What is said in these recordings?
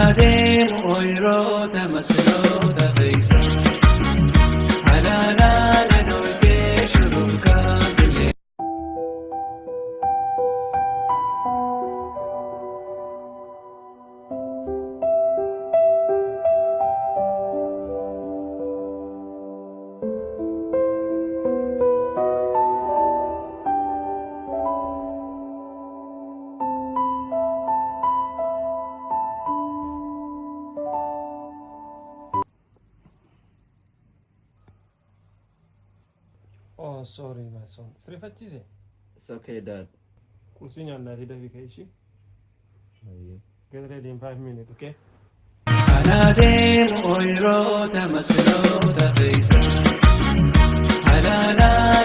Adeemu ooyiroota masinoota keessa. Alaanaa nanooyitee shurufkaa bilee. Oh, sorry, my son. Sirrifachiise? It's okay, Dad. Qursii nyaannaa fi dafii ka'e ishii. Get ready in 5 minutes, okay? Adeemu ooyiroota masinoota keessa. Alaanaa.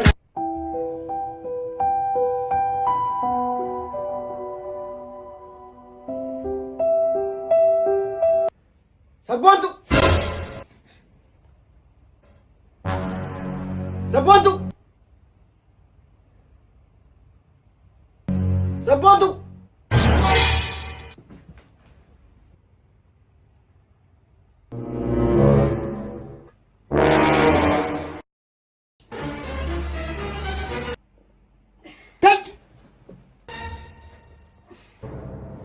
Sabboontu! Sabboontu! Sabboontu! Kai!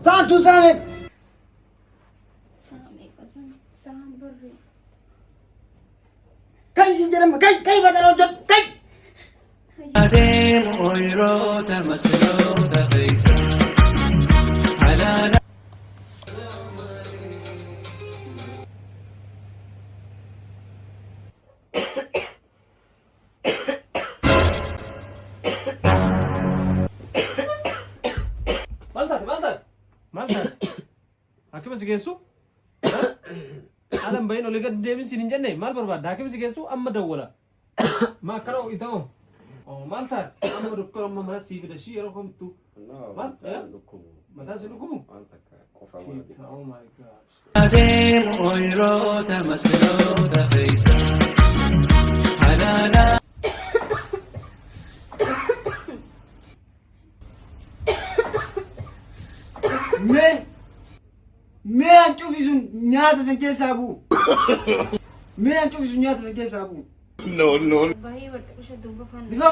Saantuu saamee! Sa'a meeqa san? Sa'aan birrii. Kai siin jedhama! Kai! Kai badala hojjedhu! Kai! Adeemu ooyiroota masinoota keessa. Alaanaa. Maal taate? Maal taate? Maal taate? Haakima si geessu? Haala hin bahin olii gad deemin siin hin jenne maal barbaadda? Haakima si geessu amma dawwala. Ma akkana ho'ita'oo? Oh, maal taate? Amma doktora amma mana sii fida ishii yeroo kamtu. No, Maal? mataan dhukkubu. Mataan si dhukkubu? Waan takka qofa maali. Oh my God. Adeemu ooyiroota masinoota keessa. Alaanaa. Mee! Mee hancuufi sun nyaata san keessaa bu'u. Mee hancuufi sun nyaata san keessaa bu'u. Baay'ee warqee duuba faana. Bifa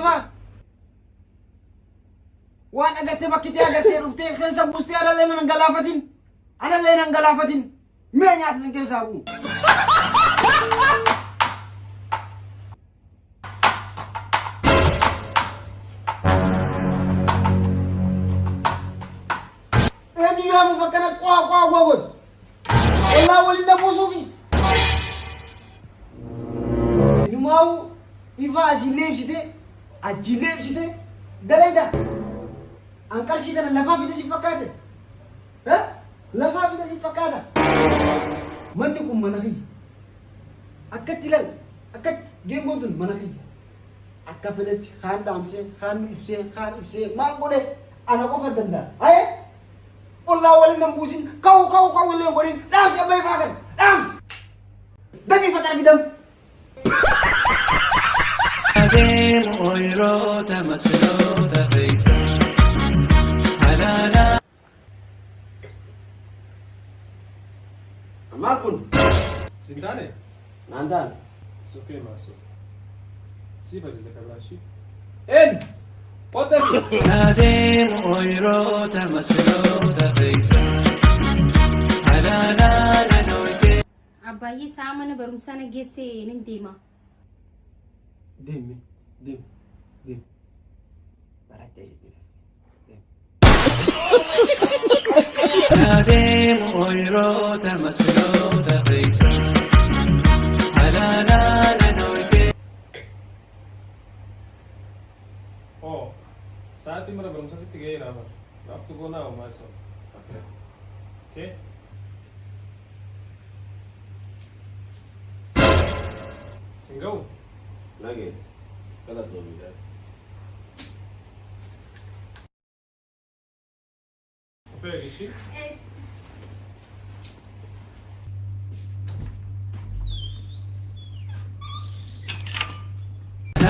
waan agartee bakkitee agartee dhuftee keessa buustee alallee nan galaafatin. Alallee nan galaafatin. Mee nyaata san keessaa bu'u. Eenyu yaamuuf akkana qaa qaa qaa godhu. Ollaa waliin na buusuufi. Inumaa'u ifaa asiillee ibsitee achiillee ibsitee dalayda. An qarshii tana lafaa fide si fakkaate. Lafaa fide si fakkaata. Manni kun mana kiyya. Akkatti ilaali. Akkatti geengoon tun mana kiyya. Akka fedhetti kaan dhaamsee, kaan ibsee, kaan ibsee maal godhee ana qofa danda'a. Ayee! Ollaa waliin nan buusin ka'u ka'u ka'u illee hin godhin dhaamsi abba ifaa kana dhaamsi. Dafii faxara fidam. Adeemu ooyiroota masinoota keessa. Alaanaa. Maal kun? Siin taane? Naan taane. It's okay, my son. Siif ajaja kabiraashii. En! Qotta fi! Adeemu ooyiroota masinoota keessa. Alaanaa nanooyitee. Abbaayyee sa'a mana barumsaa na geessee nan deema. Deemi deemi deemi. Barattee jettee. Deemi. Adeemu ooyiroota masinoota keessa. Alaanaa nanooyitee. Oh, sa'aatiin mana barumsaa sitti ga'eera bara. You have to go now, my son. Okay. Okay? Sin ga'u? Nagees. Galatoomi, Dad. Of eegi ishii.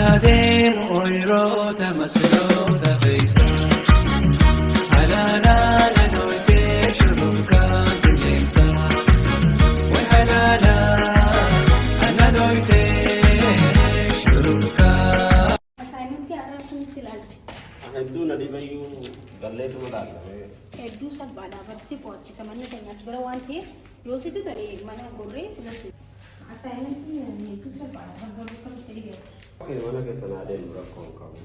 Adeemu ooyiroota masinoota keessa. Alaanaa nanooyitee shurufkaa qilleensa. salphaadha. Barsi qo'achisa manni keenya as bira waan ta'eef yoo sitti tole mana gorree si barsiisa. Asaayimentiin hedduu salphaadha. Barbaruu kam si dhibeetti. Okay, mana keessa naa deemu rakkoo hin qabu.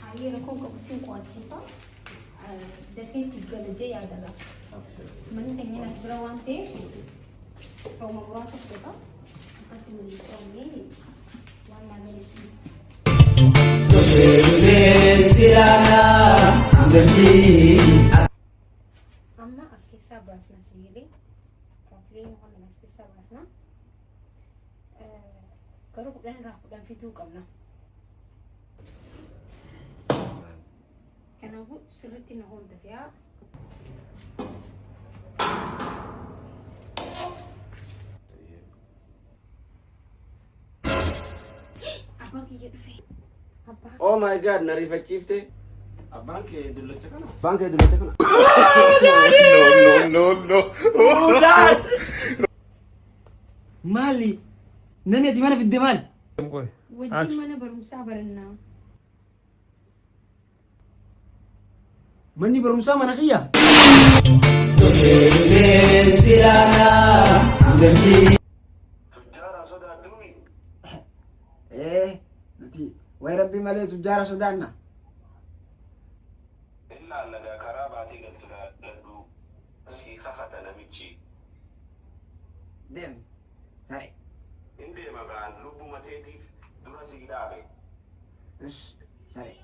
Hayyee rakkoon qabu siin qo'achiisa. Dafee siif gala jee yaadala. Manni keenya as bira waan ta'eef sooma muraasa fudhata. Akkasuma qo'annee waan naa galisiisa. Amma as keessaa baasna sibiilii. Kaafileen kana as keessaa baasna. Garuu 10 irraa 10 fiduu qabna. Kanaafuu sirriitti na hordofiyaa. Abbaa kiyya dhufe. Abbaa. Oh my God, na rifachiifte. Abbaan kee dullacha kana. Abbaan kee dullacha kana. No, no, no. Maali? Namni ati mana fidde maali? Wajjin mana barumsaa barannaa. Manni barumsaa mana kiyya. Ee nuti wayi rabbi malee tujjaara sodaanna. Illaallagaa karaa baatee galtu laalladhu sii kakata namichi. Deem. Sare. Hin deema gaa lubbuma teetiif dura sii dhaabe. Us sare.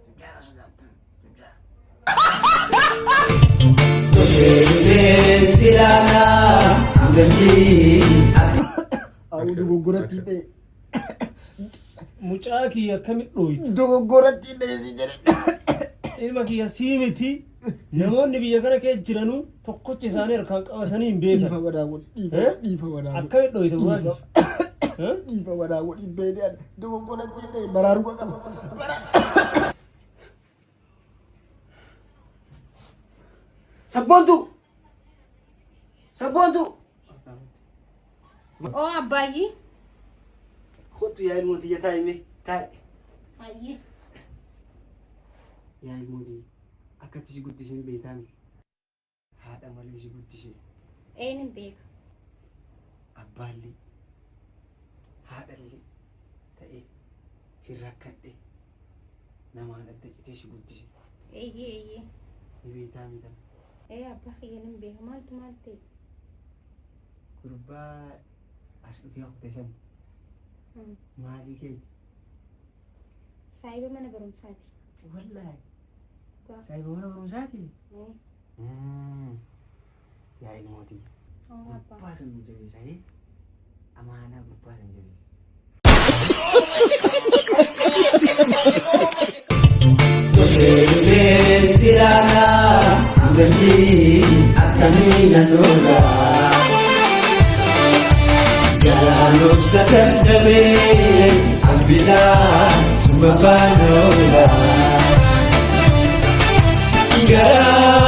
Tujjaara sodaattu tujjaara. Awuu dogoggoratti hidhee. Mucaa kiyya akkamitti dhooytu? Dogoggoratti hidhee si jedhe. Ilma kiyya sii miti. Namoonni biyya kana keessa jiranuu tokkochi isaanii harkaan qabatanii hin Dhiifa beekan. wadaa godhi. Dhiifa Eh? dhiifa wadaa godhi. Akkamitti dhooyta mucaa kiyya? Eh? Dhiifa wadaa godhi. Beedee dogoggoratti hidhee baraaruu qaba. Sabboontu! Sabboontu! Oo abbaayyi. Kottu yaa ilmoo tiyya taa'i mee taa'i. Hayyee. Yaa ilmoo tiyya akkatti si guddiseen beektaami. Haadha malee si guddisee. Eenyuun beeka. Abbaallee haadhallee ta'ee si rakkadhe namaan adda citee si guddise. Eeyyee eeyyee. Ni beektaami tan. Ee abbaa kiyya nan beeka. Maaltu maal ta'e? Gurbaa as dhufee kute san maalii kee? Saayiba mana barumsaati. Wallaahi. Saayiba mana barumsaati? Yaa ilmoo tiyya. Gurbaa san nu jabeessa amaanaa gurbaa san jabeessa. Garaan obsa kan dhabee hambilaa suma faana oola. Garaa